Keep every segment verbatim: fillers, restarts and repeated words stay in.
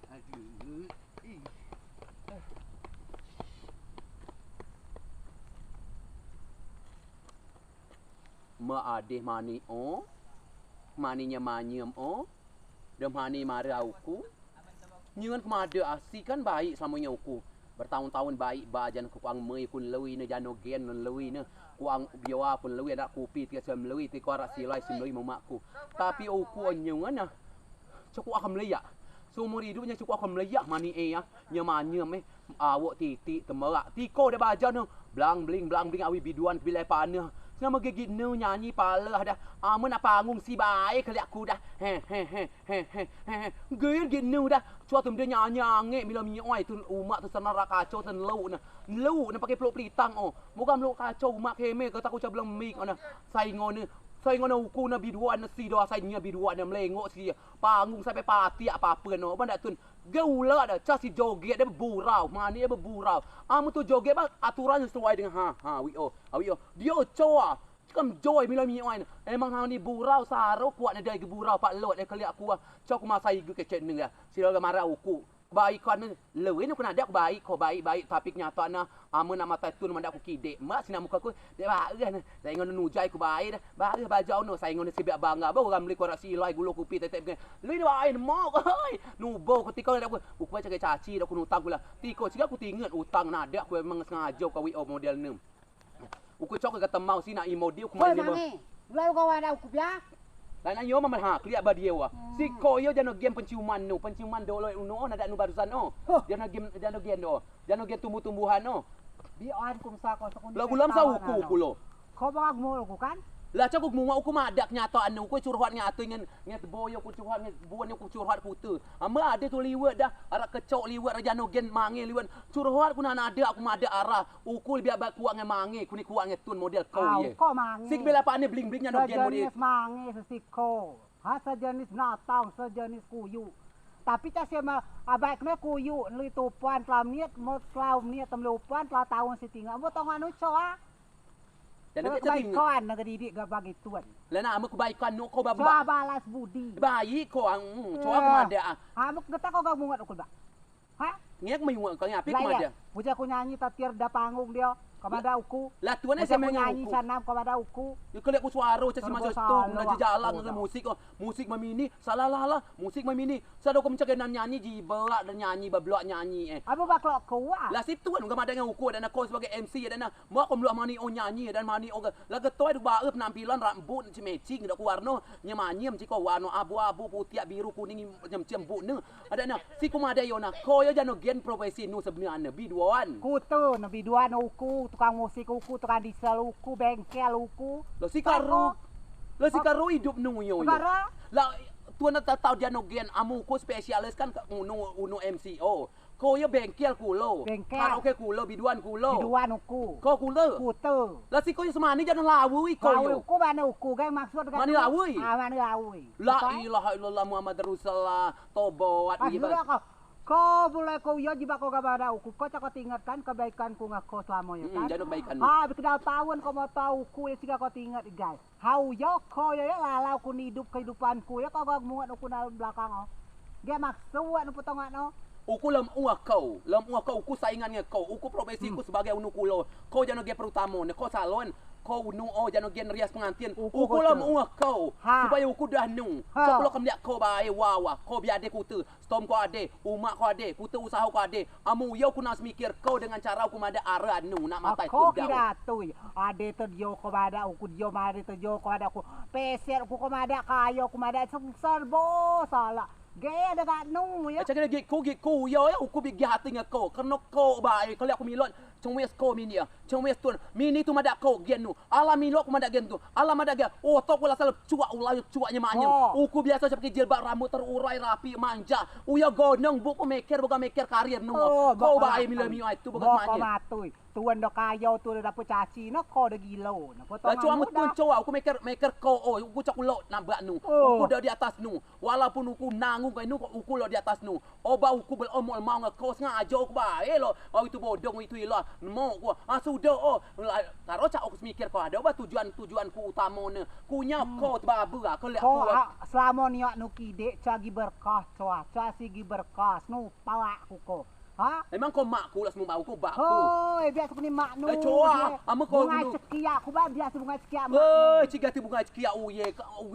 Aduh. Ih. Mak adeh mani o, mani nyemanyem o, de mani mare uku. Nyen kemade asi kan baik selamo nyo uku. Bertaun-taun baik ba jan kuang mei kun lui ne jano gen lui ne. Kuang bioa kun lui adak kupi tiga sem lui tiko arak silai sem lui memak ku. Tapi uku nyen ah. Cok uak kemliak. Seumur idup nyo cok uak kemliak mani e ah. Nyemanyem eh. Awok titik temerak. Tiko de bajau ne. Blang bling blang bling awei biduan kebilai paneh. Selamo gigit ne nyanyi pala dah. Amen nak panggung si bae keliak ku dah. He he he he he he. Gigit ne dah. Cua tu mde nyanyi angek milo mioi tu umak tu senarak kacau tu nelu ne. Nelu ne pakai peluk pelitang o. Moga meluk kacau umak keme kata ku cablang mik o ne. Saingo ne. Saingo ne uku ne biduan ne si doa saingo biduan ne melengok si. Panggung sampai patiak apa-apa no. Ba ndak tun. Ge ulak da, ca si joget de beburau, mani de beburau. Amen tu joget ba aturan sesuai dengan ha, ha, wi o, ha, wi o. Dio coa. Cekam joy milo mi oi. Emang ha ni burau saro kuat ne dai ge burau pak lot de keliak kuah. Cok masa igu kecek ne ya. Silo ge marah uku. Baik kan ne. Lewin ku nadak baik ko baik baik tapi kenyataan ne. Amen nak matai tun madak ku kidek. Mak sina muka ku dek bae ne. Saingo ne nujai ku bae dah. Bae bajau no saingo ne sibak bangga. Ba orang meli korak silai gulo kupi tetep gen. Lui ne bae ne mok. Oi. Nubo ku tiko nadak ku. Ku kuat cakai caci dak ku nutang ku lah. Tiko ciga ku tinget utang nadak ku emang sengajo kawik o model nem. Uku cok ke temau si nak imo di uku mai limo. Lalu kau ada uku pia? Lah nak yo mamal ha keliak ba dio wa. Si ko yo jano gen penciuman nu, penciuman dolo uno o nadak nu barusan o. Jano gen jano gen do. Jano gen tumbuh-tumbuhan o. Bi an ku mesa ko sekunding. Lah gulam sa uku kulo. Ko bang agmu uku kan? Lah cak uku mungak uku madak nyato anu uku curhat nyato ngen ngen boyo uku curhat ngen buan uku curhat kute. Ama ade tu liwet dah, arak kecok liwet, jano gen mange liwet. Curhat ku nak nadak uku madak arah. Uku lebih abad kuat ngen mange, kuni kuat ngen tun model kau ye. Ko mange. Sik bela pane bling-bling nyano gen model. Sejenis mange sesiko. Ha sejenis natang, sejenis kuyu. Tapi cak si ma abai kena kuyu, neli tupan telah menit, mo telah menit, tem lupan, telah tahun si tinggal. Mo tongan nu coa. Dan kebaikan nak didik gak bagi tuan. Lah nak amu kebaikan nu ko ba. Coa balas budi. Baik ko ang, coa kemada ah. Amu keta ko gak mungat uku ba. Ha? Ngek meyuak kau ngapi kemada? Bujak ku nyanyi tatir da panggung dio. Kemada uku. Lah tuan S M nyanyi sanam kemada uku. Yo kelek ku suaro cak si masuk tu guna jejalang ngan musik ko. Musik memini salah lah lah. Musik memini sado ko mencak genan nyanyi jibelak dan nyanyi beblok nyanyi eh. Abu baklok kuah. Lah si tuan kemada ngan uku dan ko sebagai M C dan Mak ko melok mani o nyanyi dan mani o ke. Lah getoi duk bae penampilan rambut cemecing dak ku warno nyemanyem ciko warno abu-abu putiak biru kuning cem-cem buk ne. Ada ne si ku madai yo na ko yo jano gen profesi nu sebenarne biduan. Kute ne biduan uku tukang musik uku tukang diesel uku bengkel uku. Lah si karu. Lah si karu idup nu yo yo. Lah tuan tak tau jano gen amu uku spesialis kan unu unu M C o. Ko yo bengkel kulo. Bengkel. Karaoke kulo, biduan kulo. Biduan uku. Ko kulo. Kute. Lah si ko yo semani jano lawei ko yo. Lawei uku mane uku geng maksud geng. Mane lawei. Ah mane lawei. La ilaha illallah Muhammad Rasulullah. Tobat. Ah sudah ko. Ko bulai ko yo jibeak ko gabada uku. Ko cak ko tinget kan kebaikan ku ngen ko selamo yo kan. Jano kebaikan. Ah bi kedau taun ko mau tau uku yo siga ko tinget guys. Hau yo ko yo yo lalau ku ni idup kehidupan ku yo ko gak muat uku na belakang o. Ge maksud nu petongan o. Uku lem uak kau, lem uak kau uku saingan ngen kau, uku profesi ku sebagai unu kulo. Kau jano gen perutamo ne ko salon, ko unu o jano gen rias pengantin. Uku lem uak kau supaya uku dah nu. Kau kulo kemliak kau bae wawa, kau biade kute. Stom ko ade, umak ko ade, kute usaho ko ade. Amu yo ku nak semikir ko dengan cara ku madeak arak nu nak matai ko dau. Ko kira tui. Ade te dio ko madeak uku dio made te dio ko madeak uku. Peset uku ko madeak kayo ku madeak sengsar bo salah. Ge ade gak nu yo. Cak kira gik ku gik ku yo yo uku bigi hati ngen ko. Kerno ko bae keliak ku milot. Cengwes ko mini ya, cengwes tun. Mini tu madeak ko gen nu. Alah milok ku madeak gen tu. Alah madeak gen. Otok ku lasal cuak ulai cuak nyemak nyen. Uku biaso cak pakai jilbab rambut terurai rapi manja. Uyo gonong buk ku meker boga meker karir nu. Ko bae milo mio ai tu boga manye. Matui. Tuan do kayo tu do dapet caci no ko do gilo no. Lah cuak metun coa uku meker meker ko o uku cak ulok nabak nu. Uku do di atas nu. Walaupun uku nanggung kai nu uku lok di atas nu. Oba uku bel omol mau ngen ko sengajo uku bae lok. Au itu bodong itu ilo. Nemo ku, ah, sudo o. Karo cak uku semikir ko ade ba tujuan, tujuan ku utamo ne. Kunya ko tebaba ko liak ko. Selamo niat nu kidek coa gi berkah, coa, coa si gi berkah, nu palak ku ko. Ha? Emang ko mak ku, lah semua bau ko bak ku. Hoi, biasa ku ni mak nu. Eh, coa, amen ko bungai cekiak ku ba, biasa bungai cekiak mak nu. Eh, ciga ti bungai cekiak uye,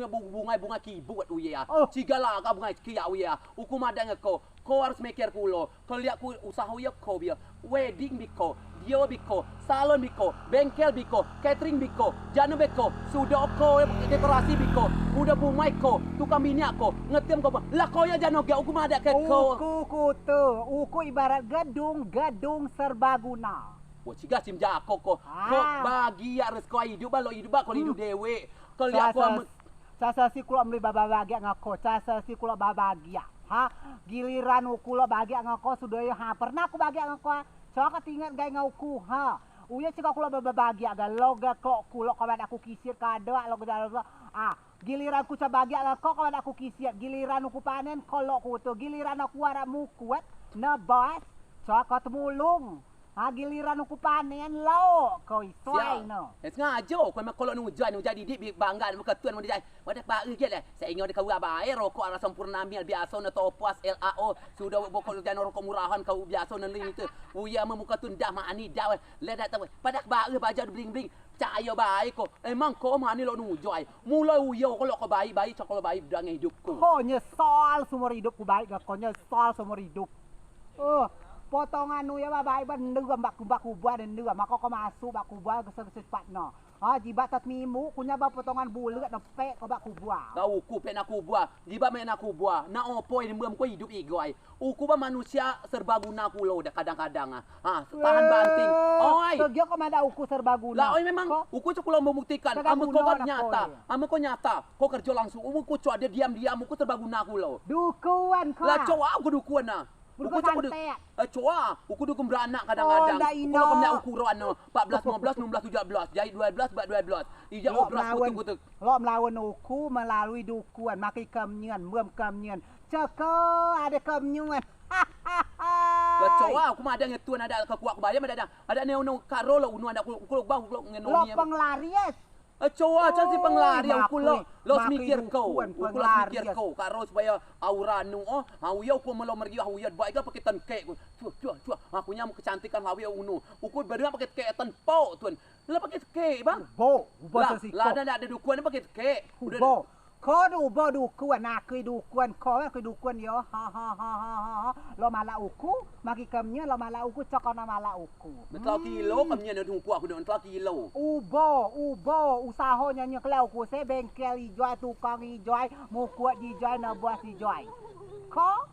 bungai, bungai kibut uye ah. Ciga lah ka bungai cekiak uye ah. Uku madeak ngen ko, ko harus mikir kulo. Ko liak ku usaho yo ko bia. Wedding bi ko, dio bi ko, salon bi ko, bengkel bi ko, catering bi ko, jano bi ko, sudo ko, dekorasi bi ko, udo bumai ko, tukang minyak ko, ngetem ko, lah ko yo jano gi uku madeak ke ko. Uku kute, uku ibarat gedung, gedung serbaguna. Wah, ciga sim jako ko. Ko bagiak rezeki idup ba, lok idup ba, ko idup dewek. Ko liak ko amen. Sasa si kulo meli babagiak ngen ko, sasa si kulo babagiak. Ha, giliran uku lok bagiak ngen ko sudo yo, ha, pernah ku bagiak ngen ko. Coa ko tinget gai ngen uku, ha. Uyo cika kulo babagiak ga, lok ga ko kulo ko madeak ku kisit ka ade, lok ga, ah. Giliran ku coa bagiak ngen ko, ko madeak ku kisit. Giliran uku panen, ko lok kute. Giliran uku arak mukut, nebas, coa ko temulung. Ha, giliran uku panen lok ko isai no. Eh, sengajo ko, emang ko lok nujai, nujai didik bi bangga, muka tun nujai. Wadah bae gi le. Seingat de kau abai rokok arah Sempurna Mil biaso ne Topas L A O. Sudo bokok jano rokok murahan kau biaso ne ling tu. Uya me muka tun dah mani dah. Le dah tau. Padak bae bajau bling-bling. Cayo bae ko. Emang ko mani lok nujai. Mulai uyo ko lok ko baik-baik, cak ko lok baik dah ngen idup ku. Ko nyesal seumur idup ku baik ga, ko nyesal seumur idup. Eh, potongan nu ya ba baik ba nendam bak, bak kubua nendam. Mako ko masuk bak kubua gese-gese cepat no. Ha, jibeak tet mimbu, kunya ba potongan bulet ne pek ko bak kubua. Kau uku pek nak kubua, jibeak mek nak kubua. Nak opo ini mem ko idup igai. Uku ba manusia serbaguna kulo dah kadang-kadang ah. Ha, tahan banting. Oi. Kegio ko madeak uku serbaguna. Lah, oi memang uku cak kulo membuktikan. Amen ko kan nyata, amen ko nyata. Ko kerjo langsung, uku coa ade diam-diam, uku serbaguna kulo. Dukuan ko. Lah, coa uku dukuan ah. Uku cak kudu, eh, coa, uku dukun beranak kadang-kadang. Uku lok kemliak ukuran no, empat belas, lima belas, enam belas, tujuh belas, jahit dua belas, bak dua belas. Ijak obras kutuk-kutuk. Lok melawan uku melalui dukuan, makei kemnyen, mem kemnyen. Ceko, ade kemnyen. Lah coa, uku madeak ngen tun, ade kekuak ku bayar, madeak ade, ade ne unu karo lok unu, ade uku lok bau, uku lok ngen. Lok penglaris. Eh, coa, coa si pengelari, uku lok, lok semikir ko, uku lok semikir ko, karo supaya aura nu, oh, ha, uyo uku melo meriah, uyo baik ga pakai ten kek, cua, cua, cua, aku nyam kecantikan, ha, uyo unu, uku berdua pakai kek ten pok, tun, lah pakai kek, bang. Ubo, ubo lah, sesiko. Lah, ade, ade dukuan pakai kek, ubo. Ko du ubo dukuan, aku dukuan, ko aku dukuan yo, ha, ha, ha, ha, ha, ha, lok malak uku, magi kemnyen, lok malak uku, cok ko nak malak uku. Ku. Ntelau kilo kemnyen ngen uku aku dok ntelau kilo. Ubo, ubo, usaho nyo nyo kelau ku se bengkel ijai, tukang ijai, mukut ijai, nebas ijai. Ko?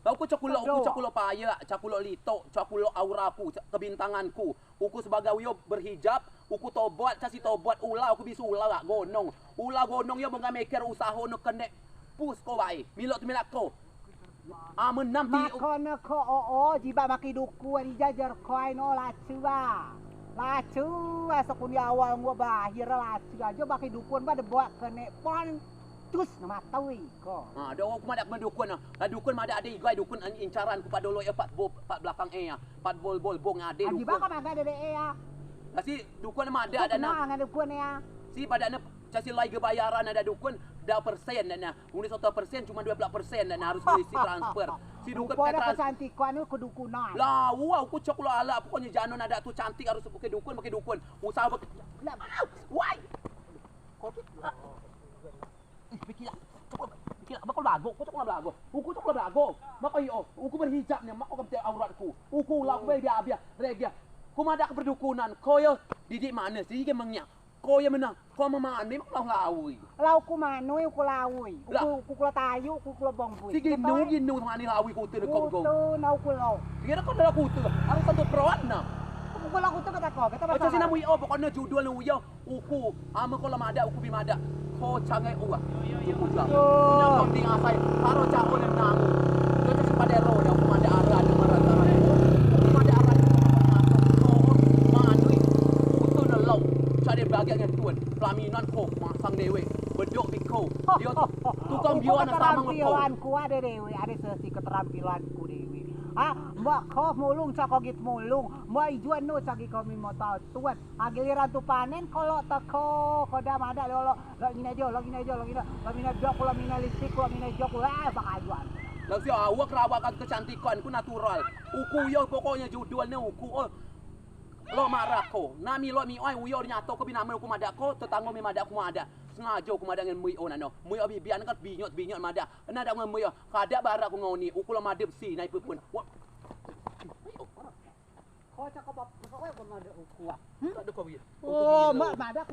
Lah uku cak kulo, uku cak kulo payeak, cak kulo litok, cak kulo aura ku, cak kebintangan ku. Uku sebagai uyo berhijab, uku tobat, casi tobat ulau, uku bisu ulau gonong. Ulau gonong yo bengai meker usaho ne kenek pus ko bae. Milok tu milak ko. Amen nam ti. Mako ne ko o o, jibeak makei dukuan, ijai jer koi no lacua. Lacua, sekundi awal ngua bahir lacua. Jo makei dukuan ba de buak kene pon. Tus ne matau i ko. Ha, do uku madeak men dukuan ah. Lah dukuan madeak ade igai dukuan incaran ku pat dolo e pat bo, pat belakang e ah. Pat bol bol bong ade dukuan. Jibeak ko maga ade e ah. Lah si dukuan madeak ade na. Ngan dukuan e ah. Si padeak ne casi lai ge bayaran ade dukuan, da persen ade na. Undi soto persen, cuma dua belas persen ade na harus mengisi transfer. Si dukuan ke trans-. Kecantikan ku dukunan. Lah, wah, uku cok lo ala, pokoknyo jano nadeak tu cantik harus pakai dukuan, pakai dukuan. Usaho pakai. Lah, wai. Covid. Ih, pikilah. Pikilah, bakal belago, uku cok lo belago. Uku cok lo belago. Mako iyo, uku berhijab ne, mako kemte aurat ku. Uku ulau ku biar biar, regia. Ku madeak ke perdukunan, ko yo didik mane si, ke mengiak. Ko yo menang, ko memani, mako lau lawi. Lau ku manui, uku lawi. Uku, uku kulo tayu, uku kulo bongbui. Si ginu, ginu mani lawi kute de kong kong. Kute, nau kulo. Kira ko de kute, harus satu peron na. Uku kulo kute kata ko, kata. Oca si namu io, pokoknyo judul ne uyo. Uku, amen ko lok madeak, uku bi madeak. Ko cangai uwa. Uku juak. Punya kambing asai. Karo cak o ne menangu. Yo cak si padero ne, uku madeak aran ne, maran aran ne. Uku madeak aran ne, uku madeak aran ne. Manui. Utu ne lau. Cak de bagiak ngen tun. Pelaminan ko, masang dewek. Bedok biko. Yo, tukang bioan sama ngeko. Keterampilan ku ade dewek, ade sesi keterampilan ku dewek. Ha, mbak ko mulung cak ko git mulung. Mbak ijuan nu cak git ko mimo tau tuan. Ha, giliran tu panen ko lok teko, ko da madeak lok, lok, lok ngine jo, lok ngine jo, lok ngine, lok ngine jok, lok ngine lipstik, lok ngine jok, ah, bak ajuan. Lok sio awak rawakan kecantikan ku natural. Uku yo pokoknyo judul ne uku, oh. Lok madeak ko, nami lok mi oi uyo nyato ko bi name uku madeak ko, tetanggo mi madeak ku madeak. Sengajo ku madeak ngen mui o nano. Mui o bibian kan binyot, binyot madeak. Nadeak ngen mui o, kadeak barak ku ngau ni, uku lok madep si nai pepun. Wah. Ko cak ko bap, ko ko madeak uku ah. Hmm? Tak ada kau iya. Oh, mak madeak ku